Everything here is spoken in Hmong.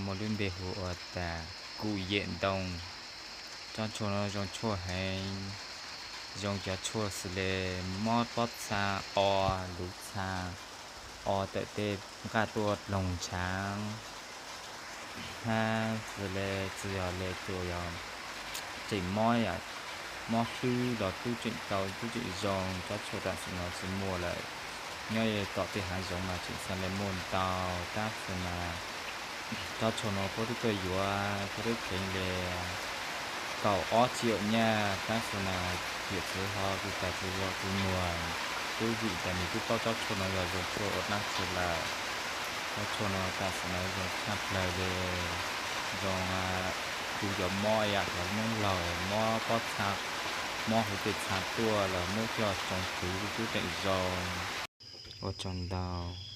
muaj lub npe hu ua tas kuv yem ntoo. Tsob tshuaj no zoo tshuaj heev, zoo cov tshuaj xws le mob pob txha o, luv txha o, tawm tej nqaj tuaj ploog ntshav, hab xws le txawm yog le txawm yog tseem mob yam mob hlwb los tub tseem tau tub tseem zoo. Tsob tshuaj tam sim no tsis muaj lawm, nyob tom tej hav zoov mas tseem xav le muaj ntau, tab sis mas tsob tshuaj no puab twb tuaj yuav, puab twb kheev le kaum ob tsi am nyaj, tab sis mas yawm txwv ho kuj tas txwv vog txwv muag, tub vim tas nws twb paub tsob tshuaj no yog zoo tshuaj ua dab tsi lawm. Tsob tshuaj no tam sim no zoo tshaj plawg le, zoo kuv yuav mob yam cov noob laug mob pob txha, mob huv tej txha tuaj los muab coj tsoo txwv tub tseem zoo. Ua tsaug ntau.